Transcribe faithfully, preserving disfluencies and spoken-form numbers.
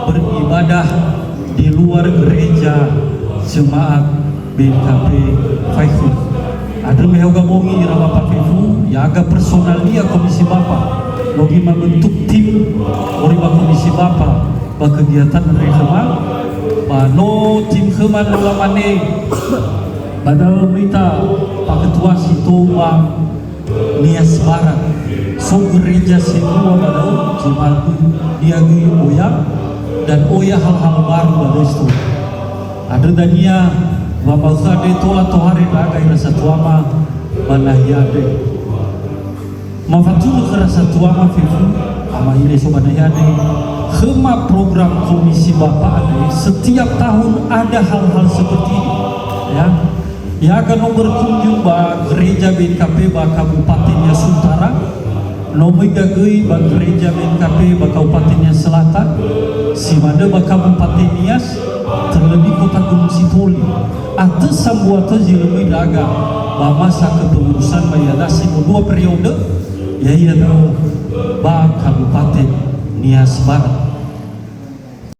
Beribadah di luar gereja jemaat B N K P Faikhu. Andrö me haoga bongi ira Bapa fefu, ya'aga personalia komisi Bapa. No göi mabentuk tim moroi ba komisi Bapa ba kegiatan andre khöma. Ba no tim khöma no lamane, ba da'ö möi ta Pak Ketua si tou ba Nias Barat. So gereja sebua ba da'ö, jemaat niagöi oya, dan oya hal-hal baru ba da'ö si tou. Andrö dania wa ma'ökhö andre tola tohare ndra'aga ira satuama ba nahia andre. Mafatunö khöra satuama fefu, ama ira so ba nahia andre, khöma program komisi Bapa andre, setiap tahun ada hal-hal seperti ini. Ya, ya'aga no berkunjung ba gereja B N K P ba Kabupaten Nias Utara, no möi göi ba gereja B N K P ba Kabupaten Nias Selatan, si manö ba Kabupaten Nias, terlebih Kota Gunung Sitoli. Atö sambua tö zi lö möi ndra'aga ba masa kepengurusan ba ya'aga dua periode, ya'ia da'ö ba Kabupaten Nias Barat.